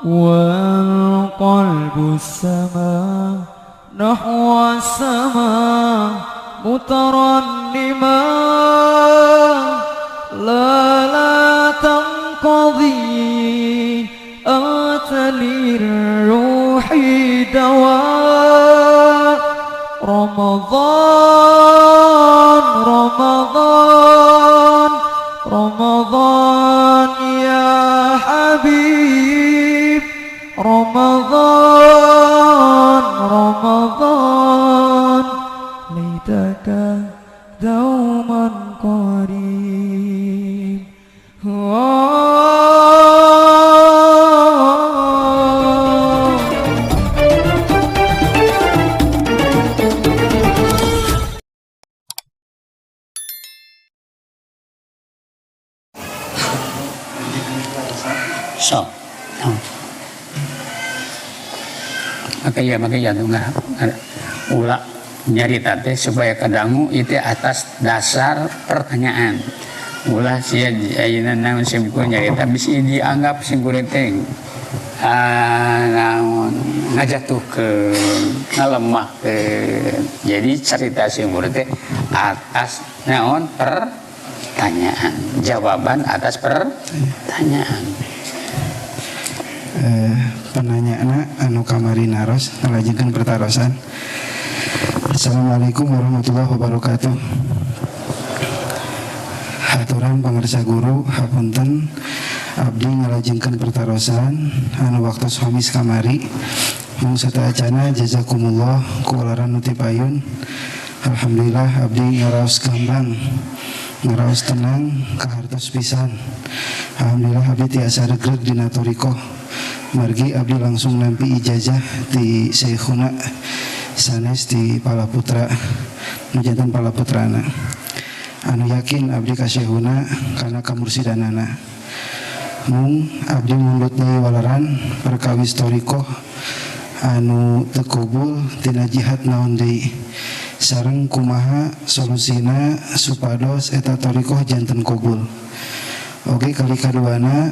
والقلب السماء نحو السماء مترنما لا لا تنقضي أنت للروح دواء رمضان رمضان رمضان يا حبيب رمضان رمضان ليتك دوما قريب. Sok. Maka ya ulah nyarita teh supaya kadangu itu atas dasar pertanyaan. Ulah sia ayeuna naon simkuring nyarita bisi dianggap simkuring teh naon ngajatuhkeun, ngalemahkeun. Jadi cerita simkuring teh atas naon pertanyaan, jawaban atas pertanyaan. Penanyana anu kamari naros ngalajengkeun pertarosan. Assalamualaikum warahmatullahi wabarakatuh. Haturan pangersa guru, hapunten abdi ngalajengkeun pertarosan anu waktos homis kamari. Mung sateuacana jazakumullah ku waleran nu ti payun. Alhamdulillah abdi ngaraos gamblang, ngaraos tenang, kahartos pisan. Alhamdulillah abdi tiasa regreg dina thoriqoh. Margi abdi langsung nampi ijazah di Syekhuna sanes di Palaputra, nu janten Palaputrana. Anu yakin abdi ka Syekhuna kana kamursidanana. Mung abdi mundut deui waleran perkawis thoriqoh anu teu kubul tina jihad naon deui. Sareng kumaha solusina supados eta thoriqoh janten kubul. Oke, kali kaduana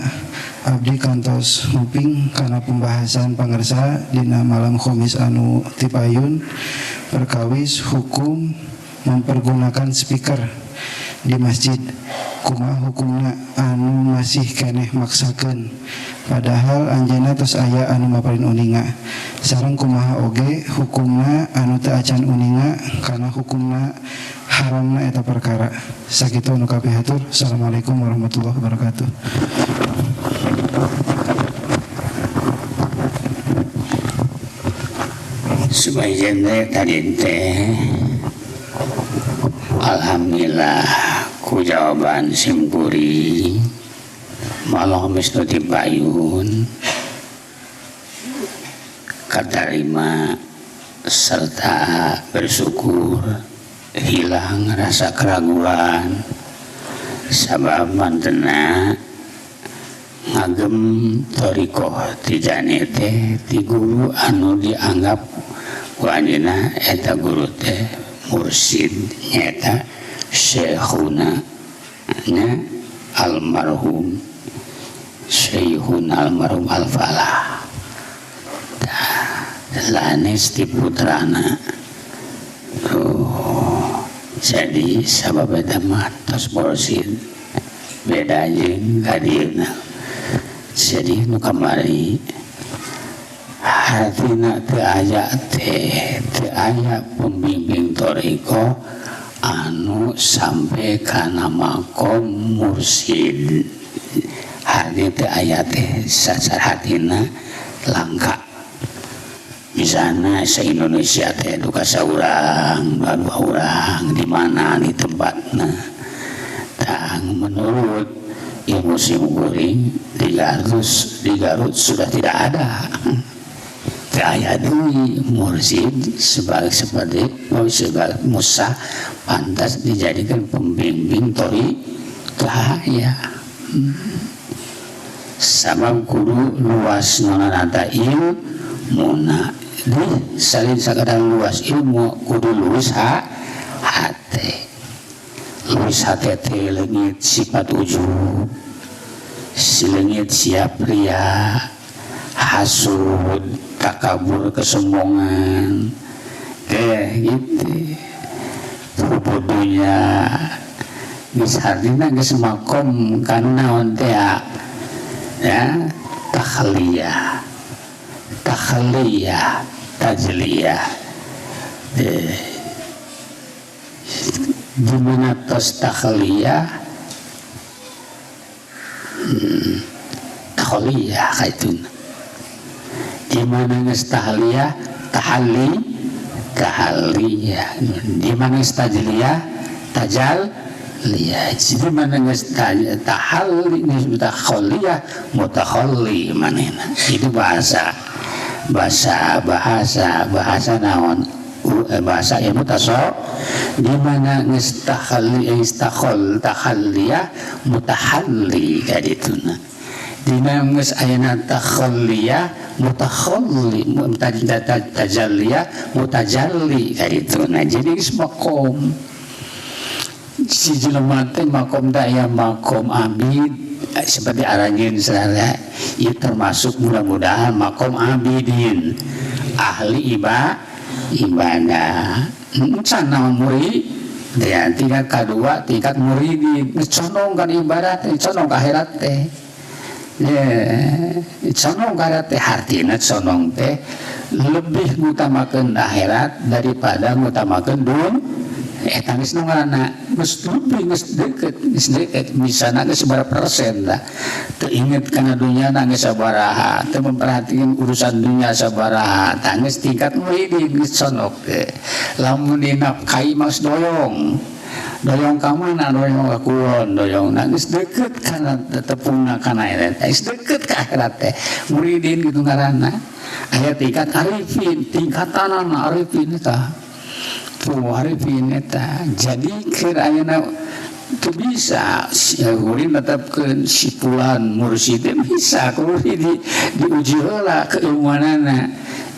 abdi kantos nguping kana pembahasan pangersa dina malam Khamis anu tipayun perkawis hukum mempergunakan speaker di masjid. Kumaha hukumna anu masih keneh maksakeun padahal anjeunna tos aya anu maparin uninga. Sareng kumaha oge hukumna anu teu acan uninga kana hukumna haramna eta perkara. Sakitu anu kapihatur. Assalamualaikum warahmatullahi wabarakatuh. Sebagian tadi teh alhamdulillah ku jawaban simkuring malah nu ti payun katarima serta bersyukur, hilang rasa keraguan sabab mantena ngagem thoriqoh Tijani teh ti guru anu dianggap ku anjeunna eta guru teh mursid nyaeta Syekhuna nya almarhum Syekhuna almarhum Al-Falah. Lanes ti putrana. Oh, jadi sabab eta mah tos mursid beda jeung ka dieuna. Jadi nu kamari hartina teu aya teh, teu aya pembimbing thoriqoh anu sampai kana makom mursid. Hati teu aya teh sacar hatina langka. Misalnya se-Indonesia teh duka saurang, dua urang di mana di tempatna. Tang menurut ilmu simkuring di Garut sudah tidak ada. Teu aya deui mursid sebagai seperti sebagai Musa pantas dijadikan pembimbing thoriqoh ya. Sabab kudu luas nonanata ilmuna. Di salin sakadar luas ilmu kudu luas hate. Luas hate teh leungit sifat ujub, si leungit siap ria, Hasud, takabur, kesombongan teh gitu. Bodohnya geus hartina geus makom kanu naon teh ya, takhliyah, takhliyah, tajliyah. Di mana tos takhliyah, takhliyah kaituna. Di mana geus tahliyah, tahalli, tahalliyah. Di mana geus tajliyah, tajalliyah. Di mana geus tahalli, geus mutakhalliyah, mutakhalli manehna. Itu bahasa, bahasa, bahasa, bahasa naon? Bahasa ilmu tasawuf. Di mana geus tahalli, geus takhol, takhalliyah, mutahalli kadituna. Di mana geus ayana takhalliyah, mutakhalli, tajalliyah, mutajalli kadituna. Jadi geus makom si jelema teh makom teh aya makom abid seperti aranjeun sadaya, ieu termasuk mudah-mudahan makom abidin, ahli ibadah. Can naon murid ya, tingkat kedua tingkat muridin, condong kan ibadah teh, condong ke akhirat teh. Ya, condong ke akhirat teh hartina condong teh lebih ngutamakeun akhirat daripada ngutamakeun dunia. Eta geus nu ngaranna geus lebih, geus deukeut, geus deukeut misalna geus sabaraha persen lah. Teu inget kana dunia na geus sabaraha, teu memperhatikan urusan dunia sabaraha, tah geus tingkat muridin geus conok teh. Lamun dinafkahi mah geus doyong. Doyong ka mana? Doyong ka kulon, doyong na geus deukeut kana tepungna kana eta. Geus deukeut ka akhirat teh. Muridin kitu ngaranna. Aya tingkat arifin, tingkatanana arifin eta. Tuh arifin eta. Jadi keur ayeuna teu bisa kuring tetepkeun si fulan mursyid teh bisa kuring diuji heula keilmuanana.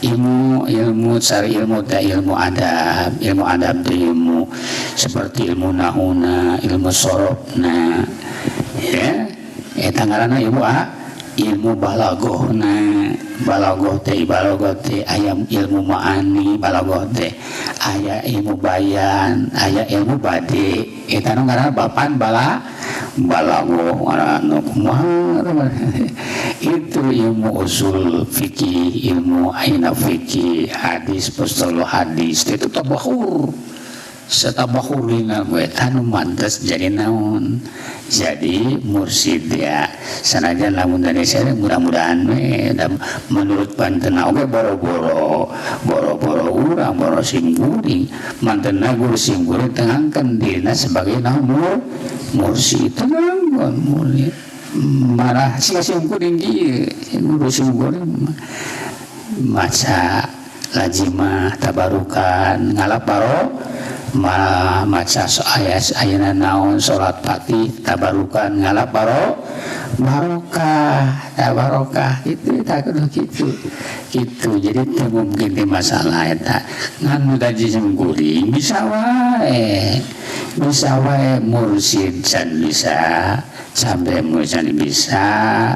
Ilmu, ilmu, cari ilmu teh ilmu adab, ilmu adab teh ilmu seperti ilmu nahuna, ilmu sorofna, ya, eta ngaranna ilmu ilmu balagohna, balagoh teh, balagoh teh aya ilmu maani, balagoh teh aya ilmu bayan, aya ilmu badi, eta nu ngaranna bapan balagoh ngaranna kumaha itu ilmu usul fikih, ilmu aina fikih, hadis, mustalah hadis itu tabahur. Setabahur dina eta nu mantes jadi naon? Jadi mursyid ya. Sanajan lamun dari saya mudah-mudahan we menurut pantena oge boro-boro, boro-boro urang, boro simkuring, mantena guru simkuring tengangkeun dirina sebagai naon mursyid, tengangkeun murid. Marah sia simkuring kieu, guru simkuring maca lajimah tabarukan ngalap baro malah maca ayat ayana naon salat fatih tabarukan ngalap baro barokah tabarokah itu tak kudu kitu kitu. Jadi teu mungkin teh masalah eta ngan nu tadi simkuring bisa wae, bisa wae mursyid can bisa sampai mursyid bisa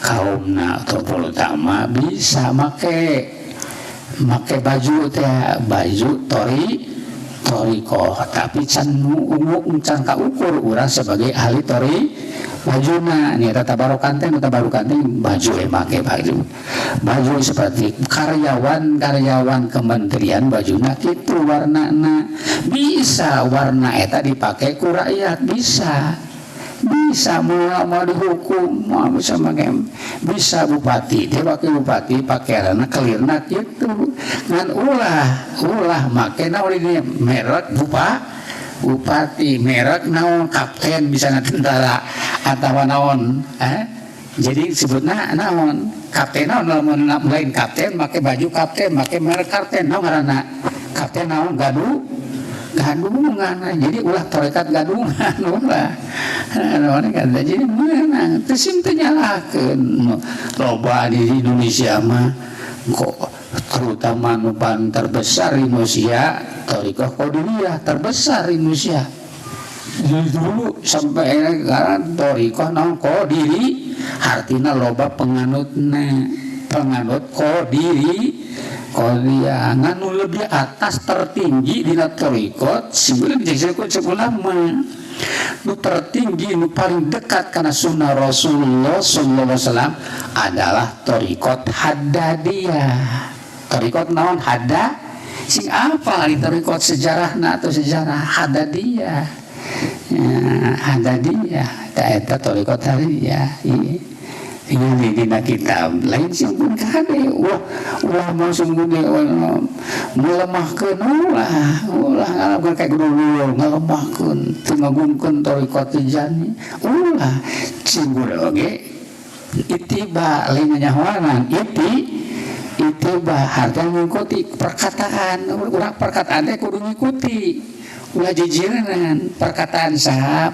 kaumna tokoh utama bisa make baju teh baju torikoh tapi can ungu can kaukur urang sebagai ahli tori bajuna nya eta tabarukan teh, tabarukan teh baju make baju, baju seperti karyawan-karyawan kementerian bajuna kitu warnana bisa warna eta dipake ku rakyat bisa, bisa mau dihukum, mau bisa make, bisa bupati dia wakil bupati pakaianna kelirna kitu ngan ulah, ulah make naon ini merek bupati merek naon kapten misalnya tentara atau naon, Jadi sebutna naon kapten naon lamun lain kapten make baju kapten make merek kapten naon ngaranna kapten naon gadungan. Jadi ulah tarekat gadungan ulah. Nah, jadi menang teu sim teu nyalahkeun loba di Indonesia mah kok terutama nu paling terbesar di Indonesia thariqah Qadiriyah terbesar di Indonesia dari dulu sampai sekarang thariqah naon Qadiri artinya loba penganutna. Penganut Qadiriyah nganu lebih atas tertinggi dina thariqat sebelum disebut ulama nu tertinggi nu paling dekat karena sunnah Rasulullah sallallahu alaihi wasallam adalah thariqat Haddadiyah. Thariqat naon Hadda? Sing apa di thariqat sejarahna atau sejarah Haddadiyah? Ya, Haddadiyah eta thariqat Haddadiyah. Ini dina kitab lain sing pun kade ulah ulah mau sungguh melemahkeun ulah ulah ngalapkeun kayak guru ngalemahkeun teu ngagungkeun thariqat Tijani ulah cinggur oge itiba lain nyahoanan itiba harta ngikuti perkataan urang perkataan teh kudu ngikuti ulah jijiranan perkataan saha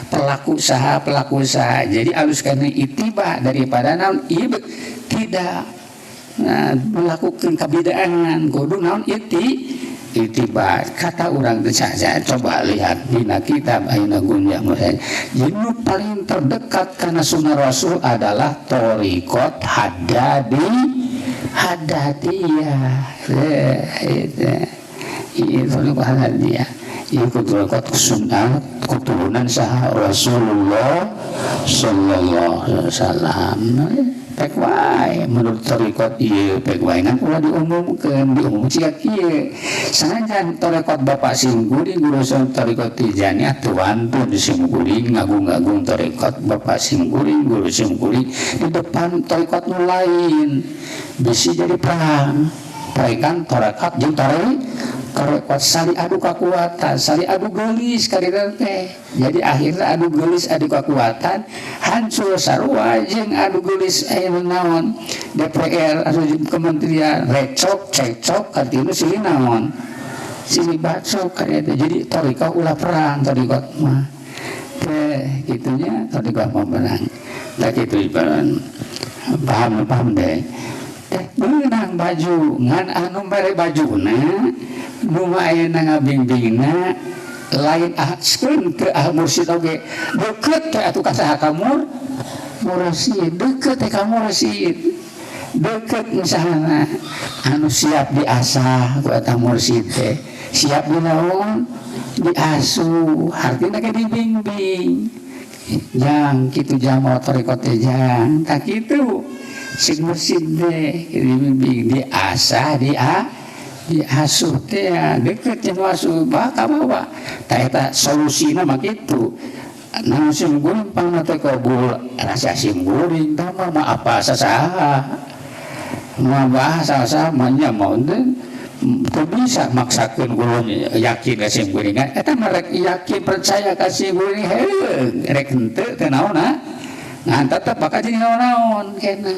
pelaku saha pelaku saha. Jadi alus kana itiba daripada naon ib tidak nah, melakukan kabidaan kudu naon itiba kata urang teh saja. Coba lihat dina kitab ayeuna gunya jadi nu paling terdekat kana sunnah Rasul adalah thariqat Haddadiyah. Itu dia ikut thariqat sunnah keturunan saha Rasulullah sallallahu alaihi wasallam. Pek wae menurut thariqat ieu pek wae ngan ulah diumumkeun diumum siga kieu sanajan thariqat bapak simkuring guru thariqat Tijaniyah teu wantun simkuring ngagung-ngagung thariqat bapak simkuring guru simkuring di depan thariqat nu lain bisi jadi perang peraikan thariqat jeung thariqat sali adu kekuatan sali adu geulis karita teh. Jadi akhirnya adu geulis adu kekuatan hancur sarua jeung adu geulis aya naon DPR atau kementerian recok cekcok kartina silih naon silih bacok karita. Jadi thariqah ulah perang thariqat mah teh kitunya thariqah mah perang tah kitu ibaran paham deh teh beunang baju ngan anu mere bajuna nu mah ayeuna ngabingbingna lain ahkeun ke ah mursyid oge deukeut teh atuh ka saha ka mursyid deukeut teh ka mursyid deukeut misalna anu siap diasah ku eta mursyid teh siap dinaon diasuh hartina ge dibimbing jang kitu jang thariqat teh jang tah kitu si mursyid teh dibimbing diasah diasuh teh deket jeung asuh bakal bawa tah eta solusina mah kitu naon sim guring pangna teh kabul rasa sim guring tah mah apa sasaha mah bahasa saha nya mah teu bisa maksakeun kulo yakin ka sim guring eta mah rek yakin percaya ka sim guring heuh rek henteu teh naonna ngan tetep bakal jadi naon-naon kena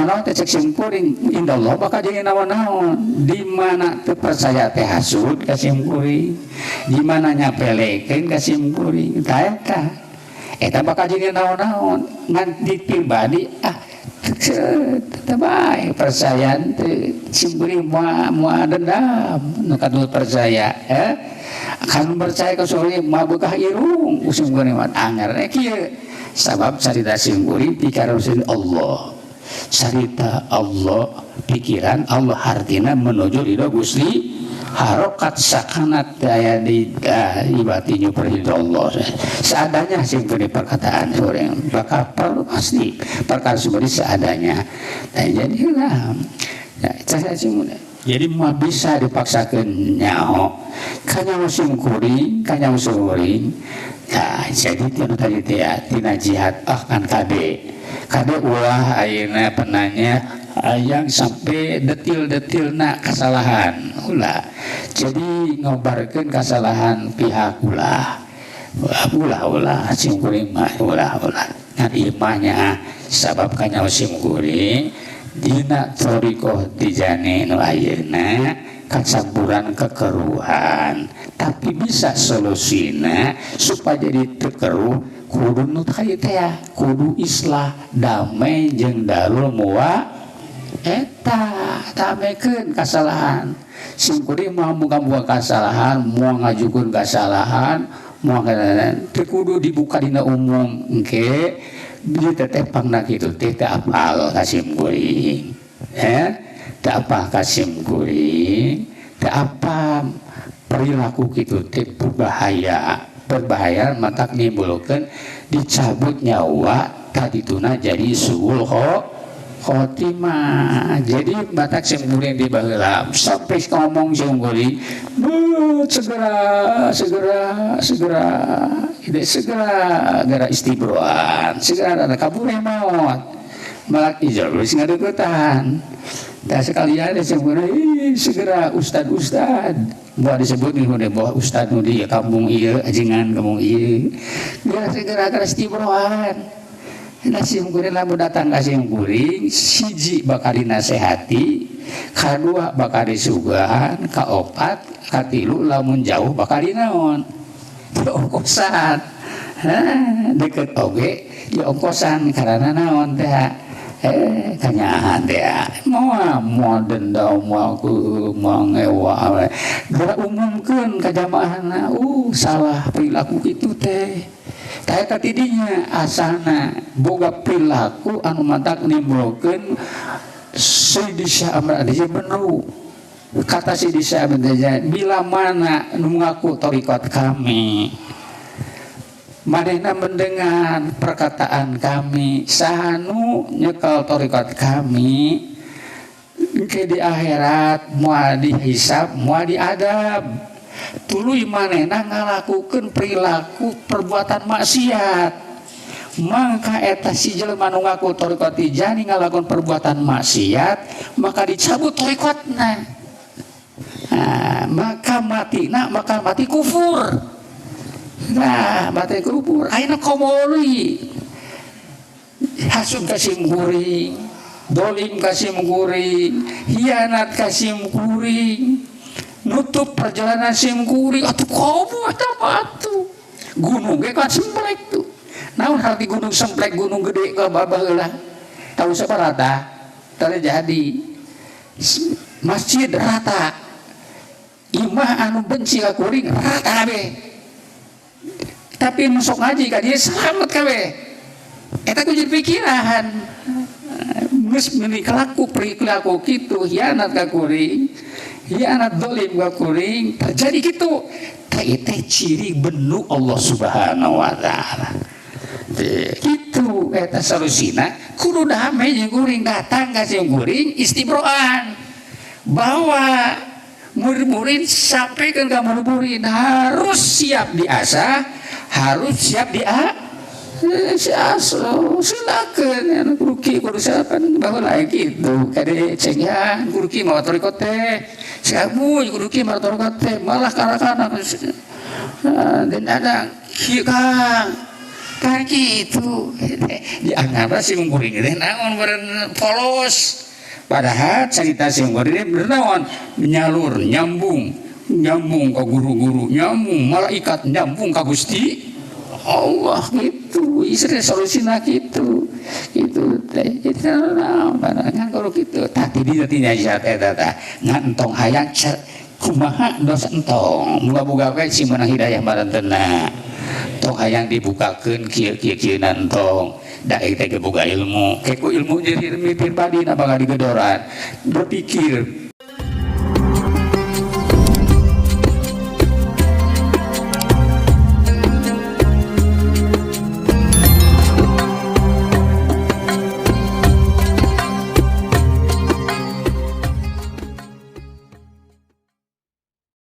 naon teh cek simkuring indallah bakal jadi naon-naon di mana teu percaya teh hasud ka simkuring di mana nyapelekeun ka simkuring tah eta bakal jadi naon-naon ngan ditibadi ah teu bae percaya teh simkuring moal dendam nu kadul percaya kan percaya ka simkuring mah beukah irung simkuring mah anger kieu sabab carita simkuring pikiran Allah carita Allah pikiran Allah hartina menuju ridho Gusti harokat sakanat daya di ibatinya perridho Allah seadanya sih beri perkataan orang bakal perlu pasti perkara seperti seadanya nah, jadilah ya, jadi mah bisa dipaksakan nyaho kanya musim kuring nah jadi tina tadi tina jihad ah kan kade kade ulah ayeuna penanya yang sampai detil-detilna kesalahan ulah jadi ngobarkeun kesalahan pihak ulah ulah ulah sim kuring mah ulah ulah ngan imahnya sabab kanyaho sim kuring dina thariqah Tijani nu ayeuna kacampuran kekeruhan tapi bisa solusina supaya jadi teu keruh kudu nu teh kudu islah damai jeung darul muwa eta damekeun kasalahan sim kuring mah muga-muga kasalahan moal ngajukeun kasalahan moal teu kudu dibuka dina umum engke Ieu teh pangna kitu teh teu apal ka sim kuring. Teu apal ka sim kuring, teu apal perilaku kitu teh berbahaya. Berbahaya matak nimbulkeun dicabut nyawa kadituna jadi suul khotimah. Jadi matak sim kuring di baheula sampai ngomong sim kuring, segera segera segera ide segera gara istibroan, segera ada kabur maut. Malak ijol geus ngadeuketan. Tah sekalian sim kuring segera ustad-ustad buat disebut nih udah bawa ustad nu di kampung ieu ajengan kampung ieu. Gara segera gara istibroan. Nah sim kuring lamun datang ka sim kuring siji bakal dinasehati, kadua bakal disuguhan, kaopat, katilu lamun jauh bakal dinaon? Diongkosan. Hah, deket oge diongkosan karena naon teh? Kanyaan teh. Moal moal denda moal ku moal ngewa. Geura umumkeun ka jamaahna, salah perilaku kitu teh. Tah eta tidinya asalna boga perilaku anu matak nimbulkeun Sayyidi Syekh Ahmad At-Tijani bener. Kata Sayyidi Syekh Ahmad At-Tijani, bila mana nu mengaku thariqat kami, manehna mendengar perkataan kami, sahanu nyekel thariqat kami, engke di akhirat moal dihisab, moal diadab. Tuluy manehna ngalakukeun perilaku perbuatan maksiat. Maka eta si jelema nu ngaku thariqat Tijani ngalakukan perbuatan maksiat, maka dicabut thariqatna. Nah, maka matina maka mati kufur. Nah, mati kufur. Ayeuna komoli hasud ka sim kuring, dolim ka sim kuring, hianat ka sim kuring, nutup perjalanan sim kuring atuh komo eta mah atuh. Gunung ge kan semplek tuh. Naon harti gunung semplek gunung gede ka baheula. Tahu siapa rata? Terjadi. Masjid rata. Imah anu benci ka kuring rata kabeh. Tapi nu sok ngaji ka dia selamat kabeh. Eta ku jadi pikiran. Geus meuni kalaku perilaku kitu hianat ka kuring, hianat dolim ka kuring, terjadi kitu. Tah eta ciri benu Allah Subhanahu wa taala. Kitu eta solusina kudu damai jeung kuring datang ka sim kuring istibroan. Bahwa murid-murid sampaikan ke murid-murid harus siap diasah, harus siap dia si aso silakan guru ki kudu siapa bahwa lain gitu kade cengyan guru ki mau thariqat teh siamu guru ki mau thariqat teh malah karena dan ada kieu Kang kan gitu dianggap si kuring teh naon beureun polos. Padahal cerita si kuring bernaon menyalur nyambung nyambung ke guru-guru nyambung malaikat nyambung ke Gusti Allah gitu istri solusina gitu gitu teh itu naon ngan kalau gitu tah ti dieu ti nyajiat eta tah ngan entong hayang kumaha dosa entong muga-muga we sing meunang hidayah marantena tong hayang dibukakeun kieu kieu kieu entong da teh boga ilmu keku ilmu jadi pribadi na bakal digedoran berpikir